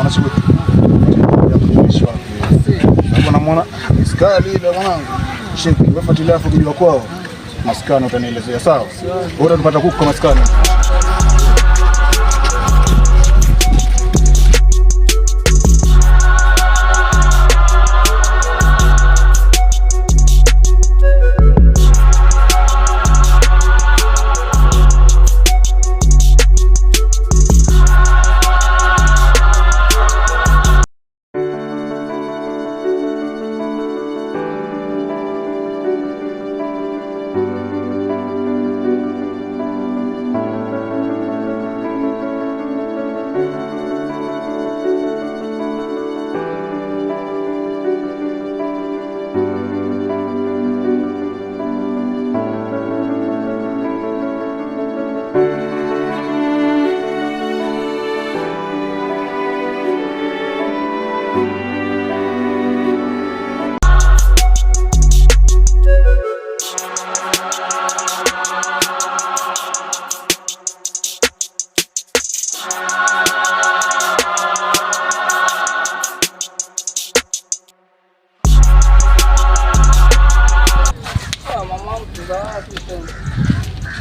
Chikutu. Ya kujulishwa. Sababu namuona askari ile mwanangu. Shiki, wewe fuatilia afu kujua kwao. Maskani utanielezea sawa? Wewe utapata kuku kwa maskani.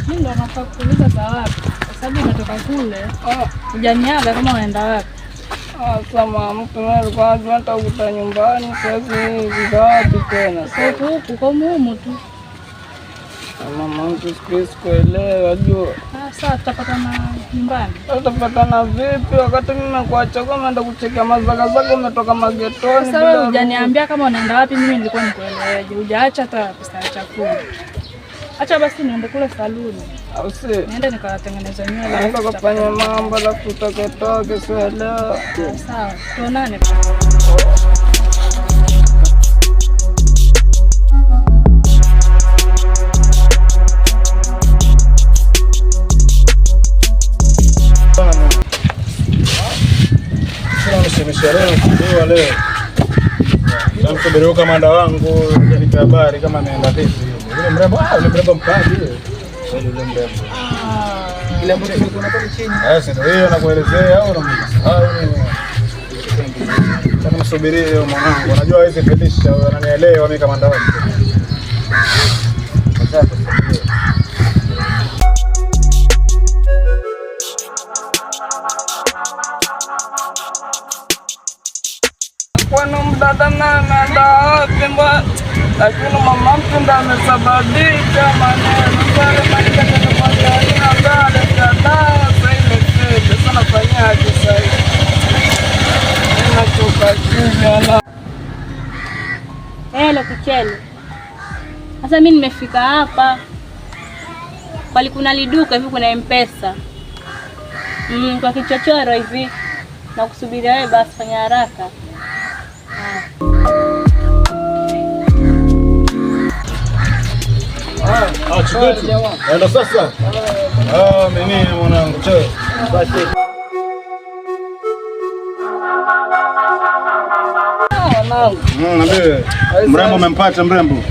Mimi ndo nafaa kuuliza za wapi, kwa sababu umetoka kule hujaniaga kama unaenda wapi. Sasa mama, alikuwa anajua nitakuta nyumbani, sasa hizi za wapi tena? Sasa huku huku kwa humu tu. Mama mtu siku hizi sikuelewa, jua. Sawa, tutapatana nyumbani. Tutapatana vipi wakati mimi nakuacha kwa umeenda kuchekea mazakazaka, umetoka magetoni. Sasa wewe hujaniambia kama unaenda wapi, mimi nilikuwa nikueleweje? Hujaacha hata pesa ya chakula. Acha basi niende kule saluni. Au si? Niende nikatengeneza nywele. Naenda kufanya mambo alafu utoke toke, sielewa. Sawa, tuonane. Leo namsubiria kamanda wangu nipe habari kama ameenda vipi. Yule mrembo, yule mrembo mkali yule. Yule mrembo. Ile ambayo tulikuwa pale chini. Sasa ndio hiyo nakuelezea au unamsahau nini? Sasa namsubiria yule mwanangu. Anajua hawezi filisha, ananielewa mimi kamanda wangu. Sasa Kwani mdada naye ameenda wapi mbwa? Lakini mama mtu ndo amesababisha maneno pale maisha kwenye mbele dawa sasa ile sasa nafanyaje sasa hivi? Nachoka chini ala. Hello Kichele. Sasa mimi nimefika hapa. Pali kuna liduka hivi kuna M-Pesa. Kwa kichochoro hivi. Na kusubiria wewe basi fanya haraka. Chikutu. Ndio sasa. Mimi mwanangu, chao. Basi. Mwanangu. Niambie. Mrembo umempata mrembo?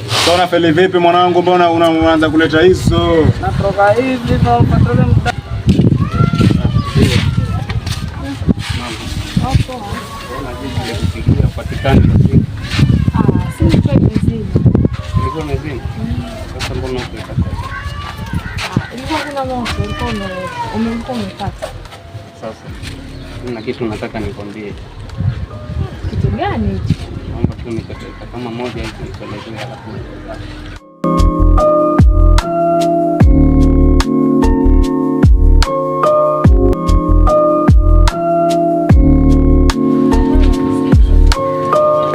Sasa unafeli vipi mwanangu, mbona unaanza kuleta hizo? Natoka hivi mpatole mta. Ilikuwa imezima. Sasa mbona hukuikata? Ilikuwa kuna moto, ulikuwa umepata. Sasa na kitu nataka nikwambie. Kitu gani hicho? Naomba tu nipe kama moja hivi nikuelezee alafu.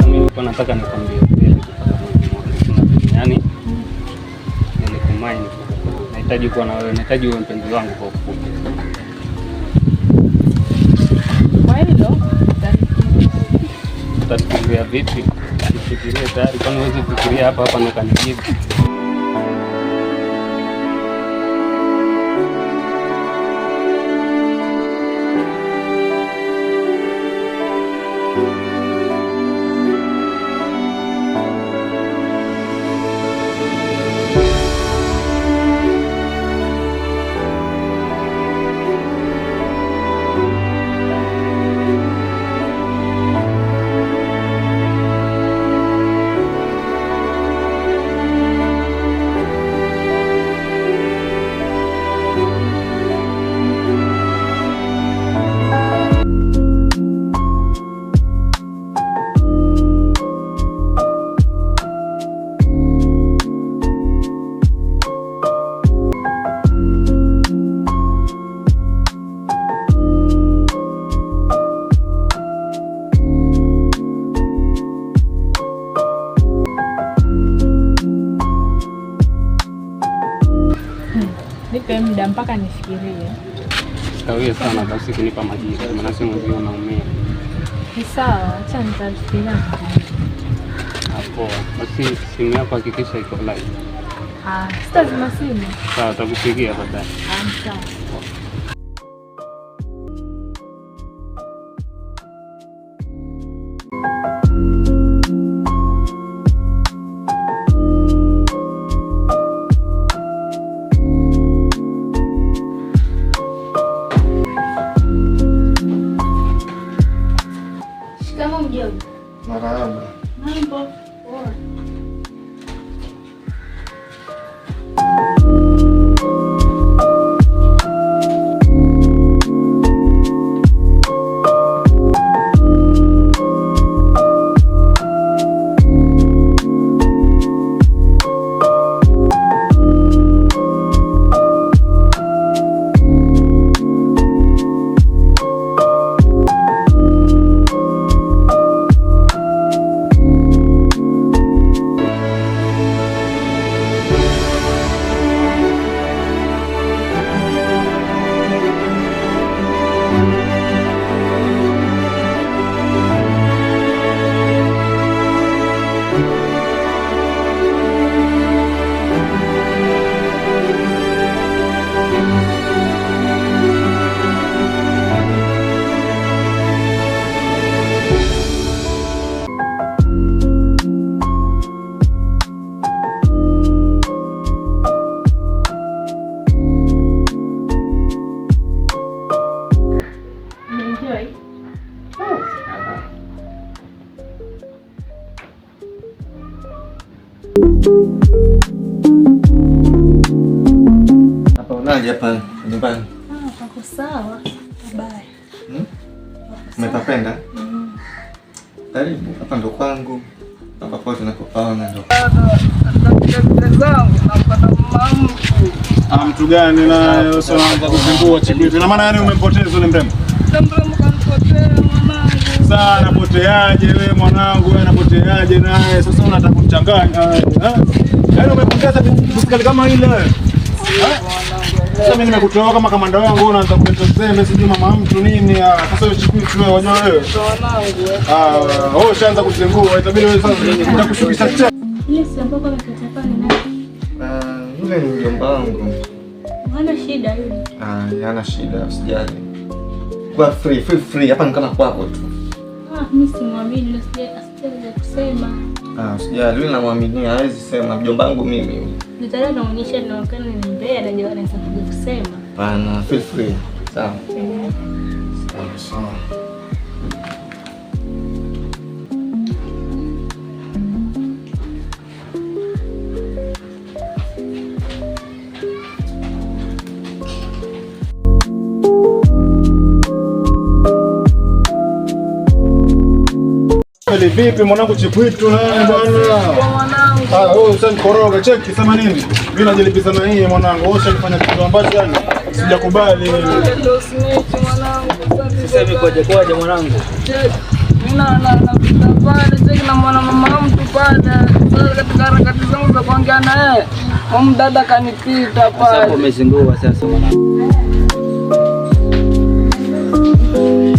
Mimi nataka nikwambie ukweli kutoka moyoni. Yaani nilikumaini, nahitaji kuwa na wewe, nahitaji uwe mpenzi wangu kwa ufupi. Kwa hilo utafikiria vipi? Ufikirie tayari, kwani huwezi kufikiria hapa hapa na kanijibu? Nipe muda mpaka nifikirie. Sikawie sana basi kunipa majibu, maana si mwenzio unaumia. Ni sawa, acha nitafikiria. Poa. Basi simu yako hakikisha iko live. Ah, sitazima simu. Sawa, takupigia baadaye. Ah, sawa. Shikamoo mjomba. Marahaba. Mambo. Umeenjoy? Hapa unaje hapa nyumbani? Ah, pako sawa. Bye. Hmm? Umepapenda? Karibu, hapa ndo kwangu. Hapa pote nakupaona ndo. Zangu nampata mama mtu. Ah, mtu gani naye sasa unaanza kuzingua Chikwitu? Ina maana yani umempoteza yule mrembo? Mrembo kanipotea mwanangu. Sasa anapoteaje wewe mwanangu, wewe anapoteaje naye? Sasa unataka kumchanganya wewe. Eh? Yaani umepoteza bisikali kama ile wewe. Eh? Sasa mimi nimekutoa kama kamanda wangu, wewe unaanza kuleta zembe sijui mama mtu nini. Ah, sasa wewe Chikwitu wewe wajua wewe. Mwanangu. Ah, wewe ushaanza kuzingua, itabidi wewe sasa nitakushukisha tena. Ile si ambayo amekata pale nani? Ah, yule ni mjomba wangu. Hana shida yule. Ah, hana shida, usijali. Kuwa free, free, free. Hapa ni kama kwako tu. Ah, mimi simwamini ndio sija kusema. Ah, usijali, yule namwaminia, hawezi sema mjomba wangu mimi. Nitaenda naonyesha naonekana ni mbea na ndio anaweza kuja kusema. Hapana, feel free. Sawa. Sawa, sawa. Kweli vipi mwanangu Chikwitu naye bwana? Mwanangu. Ah, wewe ushanikoroga cheki sema nini? Mimi najilipiza na hii mwanangu. Wewe ushanifanya kitu ambacho yani sijakubali. Ndio snitch mwanangu. Sasa hivi koje koje mwanangu? Mimi na napita pale cheki na mwana mama mtu pale. Sasa katika harakati zangu za kuongea na yeye, huyu dada kanipita Sasa hapo pale. umezingua sasa mwanangu.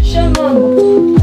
Shikamoo.